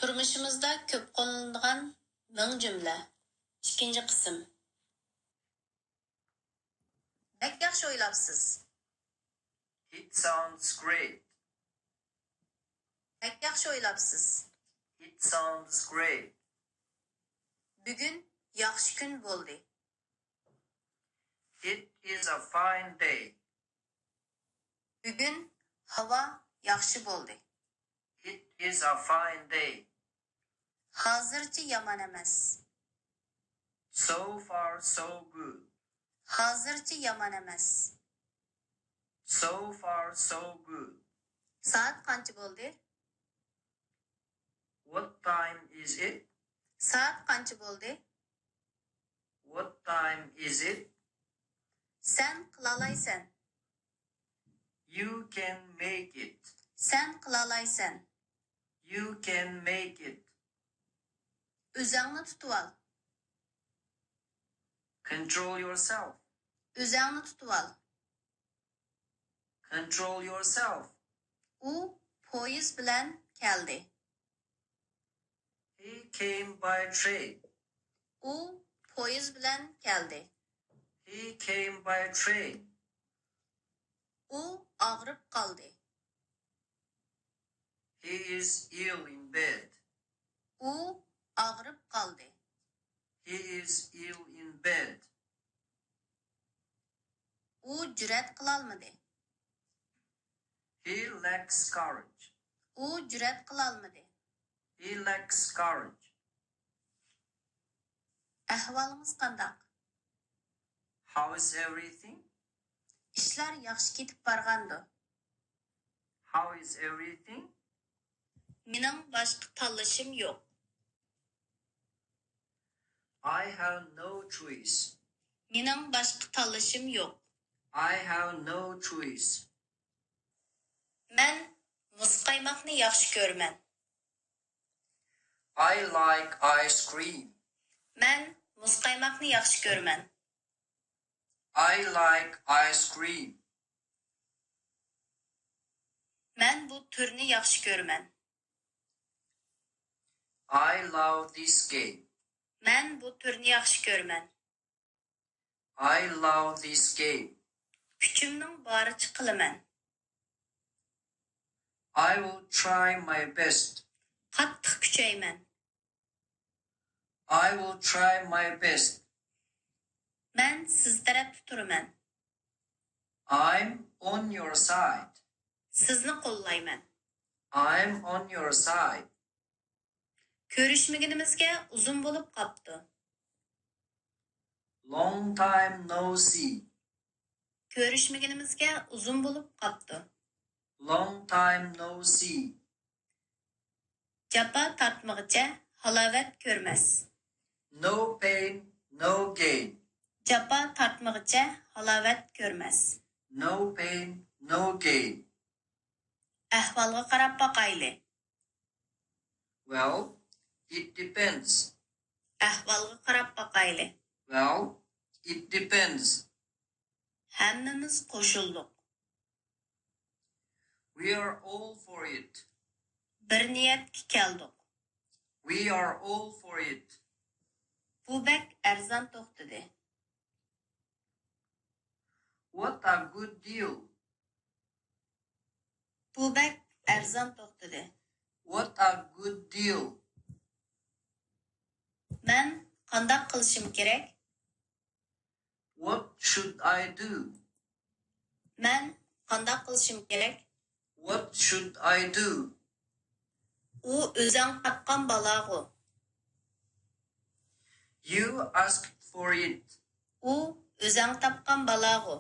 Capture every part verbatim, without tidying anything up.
تۇرمۇشىمىزدا كۆپ قوللىنىدىغان مىڭ جۈملە. ئىككىنچى قىسىم. بەك ياخشى ئويلاپسىز. It sounds great. بەك ياخشى ئويلاپسىز. It sounds great. بۈگۈن ياخشى كۈن بولدى. It is a fine day. بۈگۈن ھاۋا ياخشى بولدى. It is a fine day. ھازىرچە يامان ئەمەس. So far, so good. ھازىرچە يامان ئەمەس. So far, so good. سائەت قانچە بولدى؟ What time is it? سائەت قانچە بولدى؟ What time is it? سەن قىلالايسەن. You can make it. سەن قىلالايسەن. You can make it. ئۆزۈڭنى تۇتۇۋال. Control yourself. ئۆزۈڭنى تۇتۇۋال. Control yourself. ئۇ پويىز بىلەن كەلدى. He came by train. ئۇ پويىز بىلەن كەلدى. He came by train. ئۇ ئاغرىپ قالدى. He is ill in bed. ئۇ ئاغرىپ قالدى. He is ill in bed. ئۇ جۈرئەت قىلالمىدى. He lacks courage. ئۇ جۈرئەت قىلالمىدى. He lacks courage. ئەھۋالىڭىز قانداق؟ How is everything? ئىشلار ياخشى كېتىپ بارغاندۇ؟ How is everything? مېنىڭ باشقا تاللىشىم يوق. I have no choice. مېنىڭ باشقا تاللىشىم يوق. I have no choice. مەن مۇزقايماقنى ياخشى كۆرىمەن. I like ice cream. مەن مۇزقايماقنى ياخشى كۆرىمەن. I like ice cream. مەن بۇ تۈرنى ياخشى كۆرىمەن. I love this game. مەن بۇ تۈرنى ياخشى كۆرىمەن. I love this game. كۈچۈمنىڭ بارىچە قىلىمەن. I will try my best. قاتتىق كۈچەيمەن. I will try my best. مەن سىز تەرەپتە تۇرىمەن. I'm on your side. سىزنى قوللايمەن. I'm on your side. كۆرۈشمىگىنىمىزگە ئۇزۇن بولۇپ قاپتۇ. Long time no see. كۆرۈشمىگىنىمىزگە ئۇزۇن بولۇپ قاپتۇ. Long time no see. جاپا تارتمىغۇچە ھالاۋەت كۆرمەس. No pain, no gain. جاپا تارتمىغۇچە ھالاۋەت كۆرمەس. No pain, no gain. ئەھۋالغا قاراپ باقايلى. Well, it depends. ئەھۋالغا قاراپ باقايلى. Well, it depends. ھەممىمىز قوشۇلدۇق. We are all for it. بىر نىيەتكە كەلدۇق. We are all for it. بۇ بەك ئەرزان توختىدى. What a good deal. بۇ بەك ئەرزان توختىدى. What a good deal. مەن قانداق قىلىشىم كېرەك؟ What should I do? مەن قانداق قىلىشىم كېرەك؟ What should I do? ئۇ ئۆزەڭ تاپقان بالاغۇ. You asked for it. ئۇ ئۆزەڭ تاپقان بالاغۇ.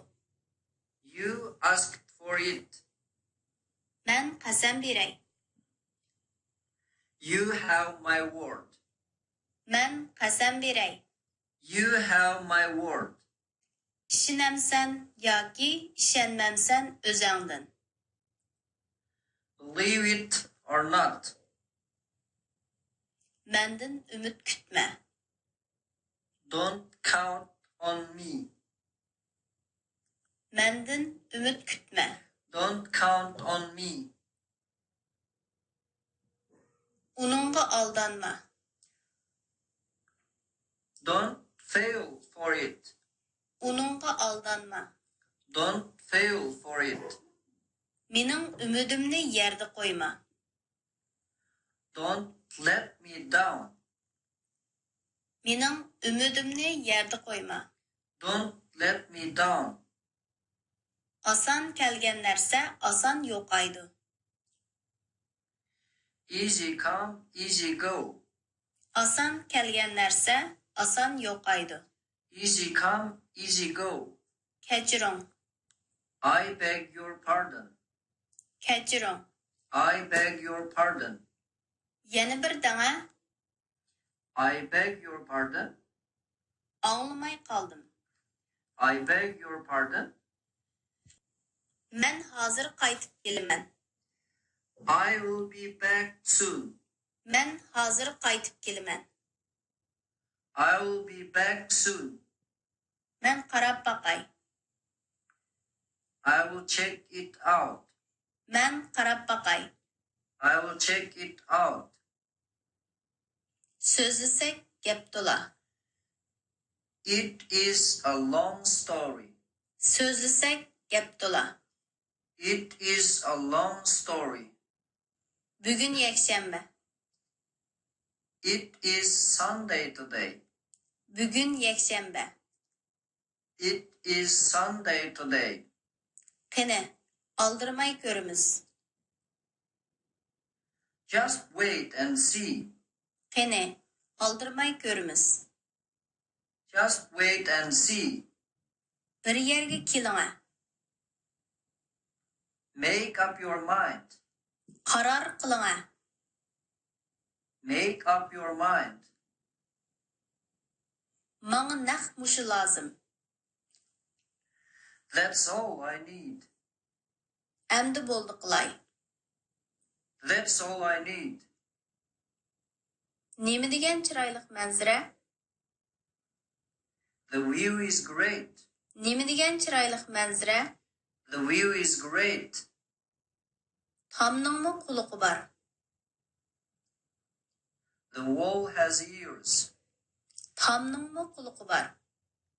You asked for it. مەن قەسەم بېرەي. You have my word. مەن قەسەم بېرەي. You have my word. ئىشىنەمسەن ياكى ئىشەنمەمسەن ئۆزەڭدىن. Believe it or not. مەندىن ئۈمىد كۈتمە. Don't count on me. مەندىن ئۈمىد كۈتمە. Don't count on me. ئۇنىڭغا ئالدانما. Don't fail for it. ئۇنىڭغا ئالدانما. Don't fail for it. مېنىڭ ئۈمىدىمنى يەردە قويما. Don't let me down. مېنىڭ ئۈمىدىمنى يەردە قويما. Don't let me down. ئاسان كەلگەن نەرسە ئاسان يوقايدۇ. Easy come, easy go. ئاسان كەلگەن نەرسە ئاسان يوقايدۇ. Easy come, easy go. كەچۈرۈڭ. I beg your pardon. كەچۈرۈڭ. I beg your pardon. يەنە بىر دەڭە. I beg your pardon. ئاڭلىماي قالدىم. I beg your pardon. مەن ھازىر قايتىپ كېلىمەن. I will be back soon. مەن ھازىر قايتىپ كېلىمەن. I will be back soon. مەن قاراپ باقاي. I will check it out. مەن قاراپ باقاي. I will check it out. سۆزلىسەك گەپ تولا. It is a long story. سۆزلىسەك گەپ تولا. It is a long story. بۈگۈن يەكشەنبە. It is Sunday today. بۈگۈن يەكشەنبە. It is Sunday today. قېنى، ئالدىرىماي كۆرىمىز. Just wait and see. قېنى، ئالدىرىماي كۆرىمىز. Just wait and see. بىر يەرگە كېلىڭە. Make up your mind. قارار قىلىڭە. Make up your mind. ماڭا نەق مۇشۇ لازىم. That's all I need. ئەمدى بولدى قىلاي. That's all I need. نېمە دېگەن چىرايلىق مەنزىرە؟ The view is great. نېمە دېگەن چىرايلىق مەنزىرە؟ The view is great. تامنىڭمۇ قۇلىقى بار. The wall has ears. تامنىڭمۇ قۇلىقى بار.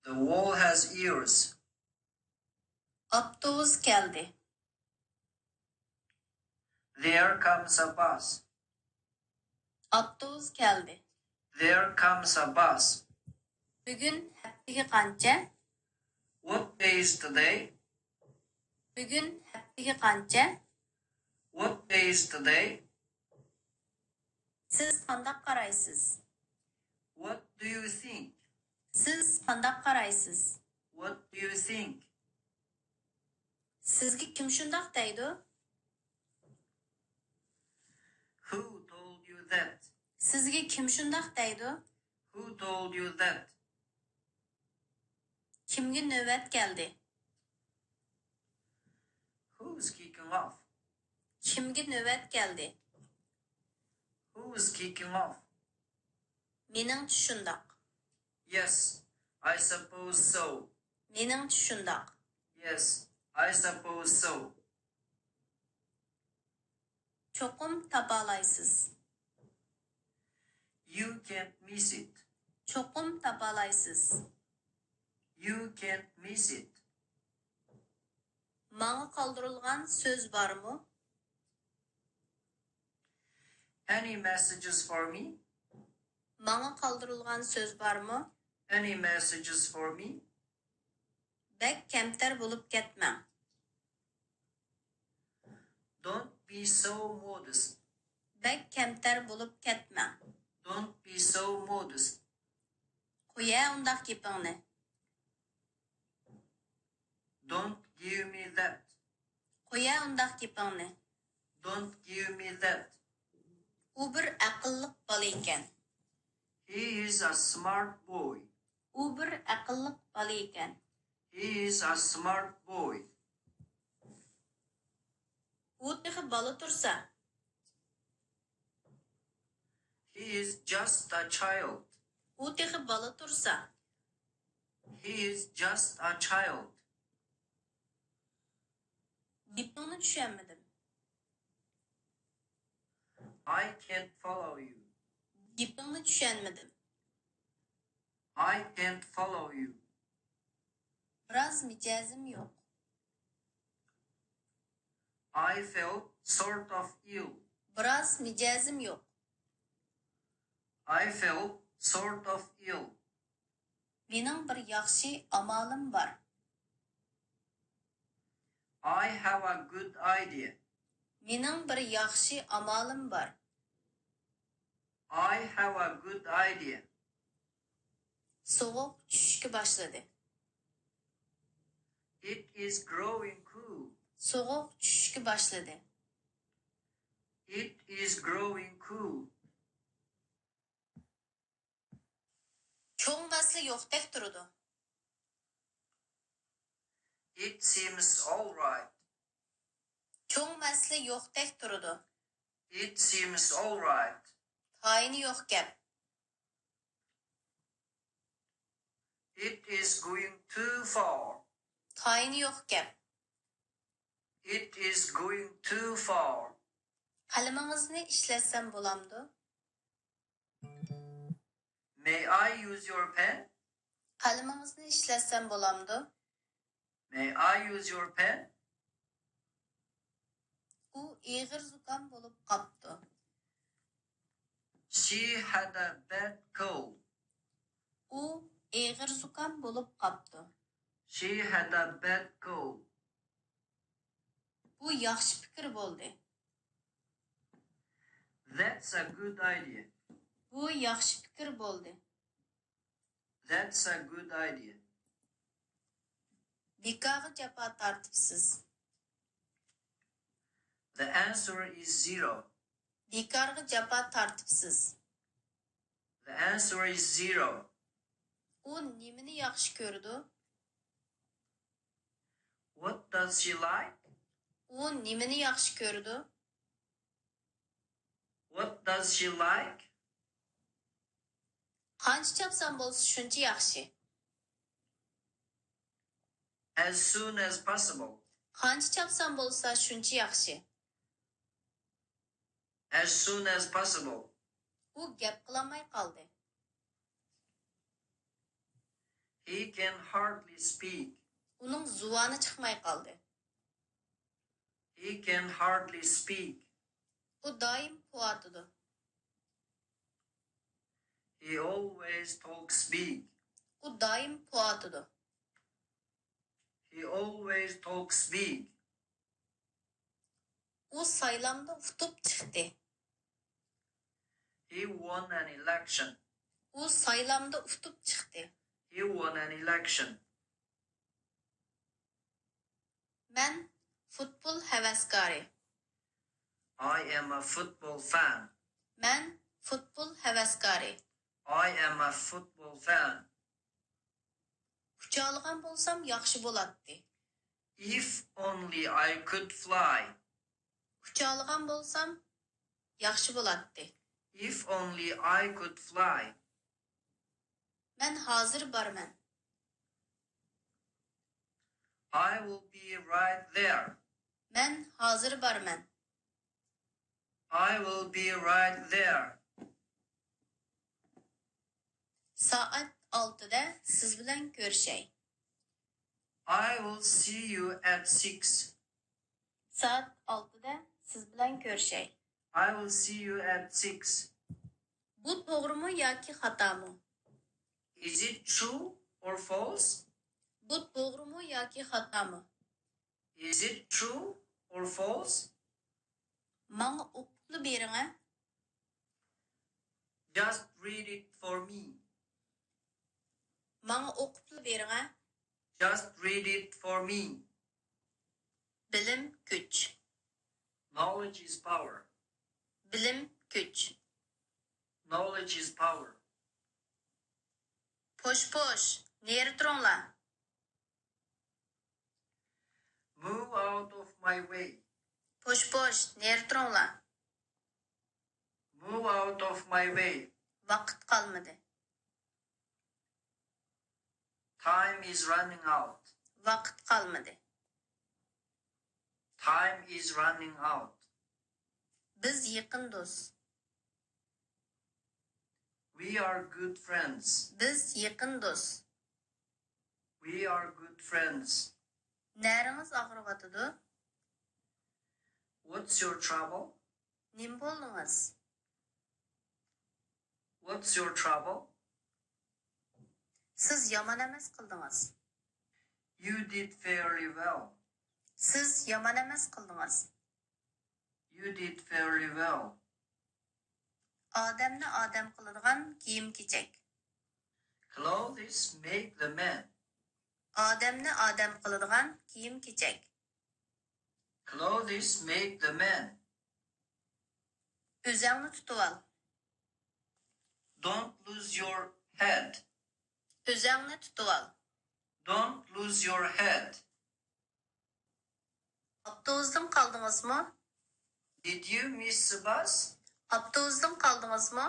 The wall has ears. ئاپتوبۇس كەلدى. There comes a bus. ئاپتوبۇس كەلدى. There comes a bus. بۈگۈن ھەپتىگە قانچە؟ What day is today? بۈگۈن ھەپتىگە قانچە؟ What day is today? سىز قانداق قارايسىز؟ What do you think? سىز قانداق قارايسىز؟ What do you think? سىزگە كىم شۇنداق دەيدۇ؟ Who told you that? سىزگە كىم شۇنداق دەيدۇ؟ Who told you that? كىمگە نۆۋەت كەلدى؟ Who's kicking off? كىمگە نۆۋەت كەلدى؟ Who's kicking off? مېنىڭچە شۇنداق. Yes, I suppose so. مېنىڭچە شۇنداق. Yes, I suppose so. چوقۇم تاپالايسىز. You can't miss it. چوقۇم تاپالايسىز. You can't miss it. ماڭا قالدۇرۇلغان سۆز بارمۇ؟ Any messages for me? ماڭا قالدۇرۇلغان سۆز بارمۇ؟ Any messages for me? بەك كەمتەر بولۇپ كەتمەڭ. Don't be so modest. بەك كەمتەر بولۇپ كەتمەڭ. Don't be so modest. قويە ئۇنداق گېپىڭنى. Don't give me that. قويە ئۇنداق گېپىڭنى. Don't give me that. ئۇ بىر ئەقىللىق بالا ئىكەن. He is a smart boy. ئۇ بىر ئەقىللىق بالا ئىكەن. He is a smart boy. ئۇ تېخى بالا تۇرسا. He is just a child. ئۇ تېخى بالا تۇرسا. He is just a child. گېپىڭنى چۈشەنمىدىم. I can't follow you. گېپىڭنى چۈشەنمىدىم. I can't follow you. بىراز مىجەزىم يوق. I feel sort of ill. بىراز مىجەزىم يوق. I feel sort of ill. مېنىڭ بىر ياخشى ئامالىم بار. I have a good idea. مېنىڭ بىر ياخشى ئامالىم بار. I have a good idea. سوغۇق چۈشۈشكە باشلىدى. It is growing cool. سوغۇق چۈشۈشكە باشلىدى. It is growing cool. چوڭ مەسىلە يوقتەك تۇرىدۇ. It seems all right. چوڭ مەسىلە يوقتەك تۇرىدۇ. It seems all right. تايىنى يوق گەپ. It is going too far. تايىنى يوق گەپ. It is going too far. قەلىمىڭىزنى ئىشلەتسەم بولامدۇ؟ May I use your pen? قەلىمىڭىزنى ئىشلەتسەم بولامدۇ؟ May I use your pen? ئۇ ئېغىر زۇكام بولۇپ قاپتۇ. She had a bad cold. ئۇ ئېغىر زۇكام بولۇپ قاپتۇ. She had a bad cold. بۇ ياخشى پىكىر بولدى. That's a good idea. بۇ ياخشى پىكىر بولدى. That's a good idea. بىكارغا جاپا تارتىپسىز. The answer is zero. بىكارغا جاپا تارتىپسىز. The answer is zero. ئۇ نېمىنى ياخشى كۆرىدۇ؟ What does she like? ئۇ نېمىنى ياخشى كۆرىدۇ؟ What does she like? قانچە چاپسان بولسا شۇنچە ياخشى. As soon as possible. قانچە چاپسان بولسا شۇنچە ياخشى. As soon as possible. ئۇ گەپ قىلالماي قالدى. He can hardly speak. ئۇنىڭ زۇۋانى چىقماي قالدى. He can hardly speak. ئۇ دائىم پۇۋاتىدۇ. He always talks big. ئۇ دائىم پۇۋاتىدۇ. He always talks big. ئۇ سايلامدا ئۇتۇپ چىقتى. He won an election. ئۇ سايلامدا ئۇتۇپ چىقتى. He won an election. مەن فۇتبول ھەۋەسكارى. I am a football fan. مەن فۇتبول ھەۋەسكارى. I am a football fan. ئۇچالىغان بولسام ياخشى بولاتتى. If only I could fly. ئۇچالىغان بولسام ياخشى بولاتتى. If only I could fly. مەن ھازىر بارىمەن. I will be right there. مەن ھازىر بارىمەن. I will be right there. سائەت ئالتىدە سىز بىلەن كۆرۈشەي. I will see you at six. سائەت ئالتىدە سىز بىلەن كۆرۈشەي. I will see you at six. بۇ توغرىمۇ ياكى خاتامۇ؟ Is it true or false? بۇ توغرىمۇ ياكى خاتامۇ؟ Is it true or false? ماڭا ئوقۇپلا بېرىڭە. Just read it for me. ماڭا ئوقۇپلا بېرىڭە. Just read it for me. بىلىم كۈچ. Knowledge is power. بىلىم كۈچ. Knowledge is power. پوش پوش، نېرى تۇرۇڭلار. Move out of my way. پوش پوش، نېرى تۇرۇڭلار. Move out of my way. ۋاقىت قالمىدى. Time is running out. ۋاقىت قالمىدى. Time is running out. بىز يېقىن دوست. We are good friends. بىز يېقىن دوست. We are good friends. نەرىڭىز ئاغرىۋاتىدۇ؟ What's your trouble? نېمە بولدىڭىز؟ What's your trouble? سىز يامان ئەمەس قىلدىڭىز. You did fairly well. سىز يامان ئەمەس قىلدىڭىز. You did fairly well. ئادەمنى ئادەم قىلىدىغان كىيىم-كېچەك. Clothes make the man. ئادەمنى ئادەم قىلىدىغان كىيىم-كېچەك. Clothes make the man. ئۆزەڭنى تۇتۇۋال. Don't lose your head. ئۆزەڭنى تۇتۇۋال. Don't lose your head. ئاپتوبۇستىن قالدىڭىزمۇ؟ Did you miss the bus? ئاپتوبۇستىن قالدىڭىزمۇ؟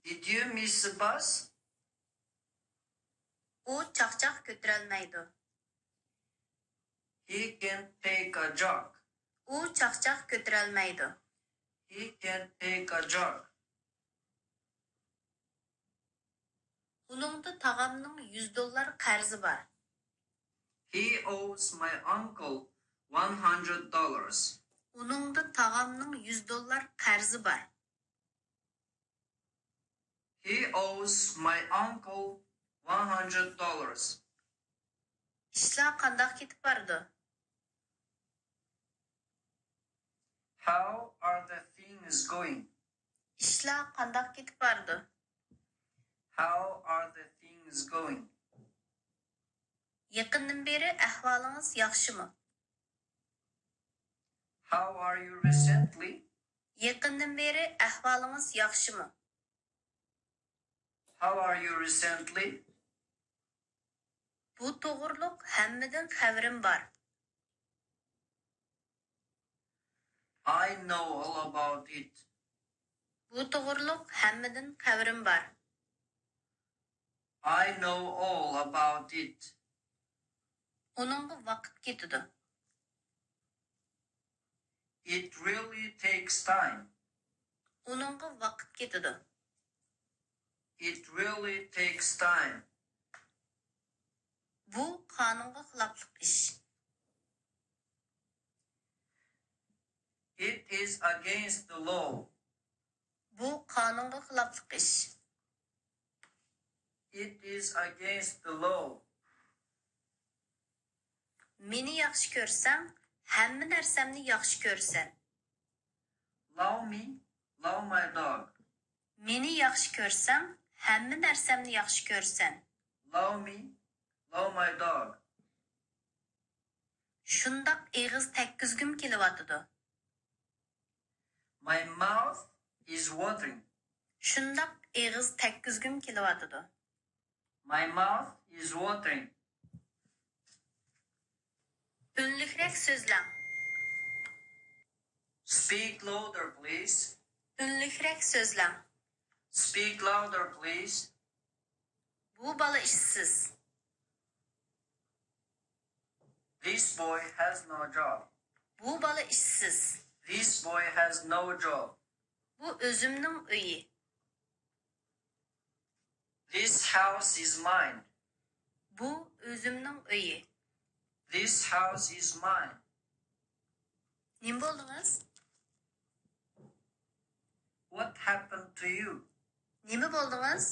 Did you miss the bus? ئۇ چاقچاق كۆتۈرەلمەيدۇ. He can't take a jug. ئۇ چاقچاق كۆتۈرەلمەيدۇ. He can't take a jug. ئۇنىڭدا تاغامنىڭ يۈز دوللار قەرزى بار. He owes my uncle one hundred dollars. ئۇنىڭدا تاغامنىڭ يۈز دوللار قەرزى بار. He owes my uncle one hundred dollars. ئىشلار قانداق كېتىپ بارىدۇ؟ How are the things going? ئىشلار قانداق كېتىپ بارىدۇ؟ How are the things going? يېقىندىن بېرى ئەھۋالىڭىز ياخشىمۇ؟ How are you recently? يېقىندىن بېرى ئەھۋالىڭىز ياخشىمۇ؟ How are you recently? بۇ توغرۇلۇق ھەممىدىن خەۋىرىم بار. I know all about it. بۇ توغرۇلۇق ھەممىدىن خەۋىرىم بار. I know all about it. ئۇنىڭغا ۋاقىت كېتىدۇ. It really takes time. ئۇنىڭغا ۋاقىت كېتىدۇ. It really takes time. بۇ قانۇنغا خىلاپلىق ئىش. It is against the law. بۇ قانۇنغا خىلاپلىق ئىش. It is against the law. مېنى ياخشى كۆرسەڭ، ھەممە نەرسەمنى ياخشى كۆرىسەن. Love me, love my dog. مېنى ياخشى كۆرسەڭ، ھەممە نەرسەمنى ياخشى كۆرىسەن. Love me, love my dog. شۇنداق ئېغىز تەگكۈزگۈم كېلىۋاتىدۇ. My mouth is watering. شۇنداق ئېغىز تەگكۈزگۈم كېلىۋاتىدۇ. My mouth is watering. ئۈنلۈكرەك سۆزلەڭ. Speak louder, please. ئۈنلۈكرەك سۆزلەڭ. Speak louder, please. بۇ بالا ئىشسىز. This boy has no job. بۇ بالا ئىشسىز. This boy has no job. بۇ ئۆزۈمنىڭ ئۆيى. This house is mine. بۇ ئۆزۈمنىڭ ئۆيى. This house is mine. نېمە بولدىڭىز؟ What happened to you? نېمە بولدىڭىز؟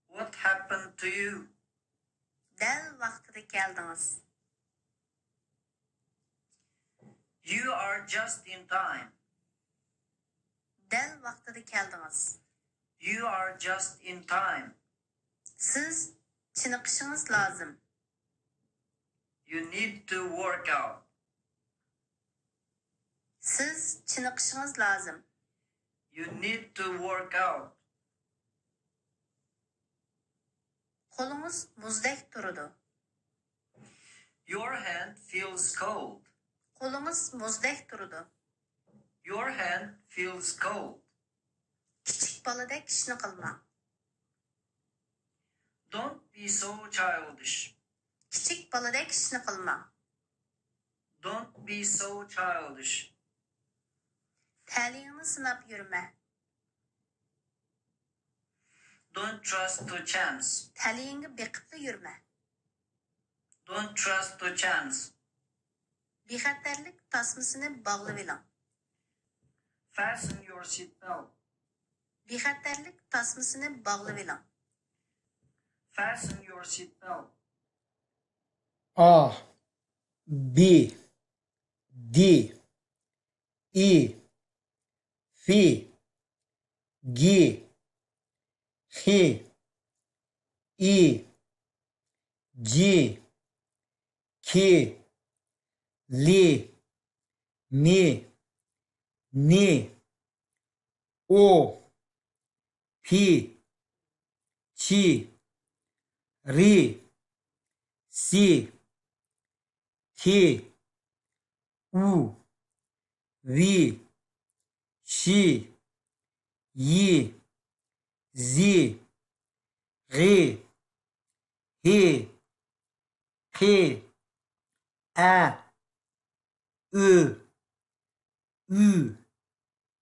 What happened to you? دەل ۋاقتىدا كەلدىڭىز. You are just in time. دەل ۋاقتىدا كەلدىڭىز. You are just in time. سىز چېنىقىشىڭىز لازىم. You need to work out. سىز چېنىقىشىڭىز لازىم. You need to work out. قولىڭىز مۇزدەك تۇرىدۇ. Your hand feels cold. قولىڭىز مۇزدەك تۇرىدۇ. Your hand feels cold. كىچىك بالىدەك ئىشنى قىلماڭ. Don't be so childish. كىچىك بالىدەك ئىشنى قىلماڭ. Don't be so childish. تەلىيىڭنى سىناپ يۈرمە. Don't trust to chance. تەلىيىڭگە بېقىپلا يۈرمە. Don't trust to chance. بىخەتەرلىك تاسمىسىنى باغلىۋېلىڭ. Fasten your seat belt. بىخەتەرلىك تاسمىسىنى باغلىۋېلىڭ. Fasten your seat belt. A, B, D, E, F, G, H, I, J, K, L, M, N, O, P, Q, R, S, T, U, V, Ş, Y, Z, Ğ, H, Q, E, Ö, Ü,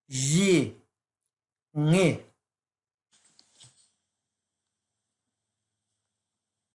J, Ŋ.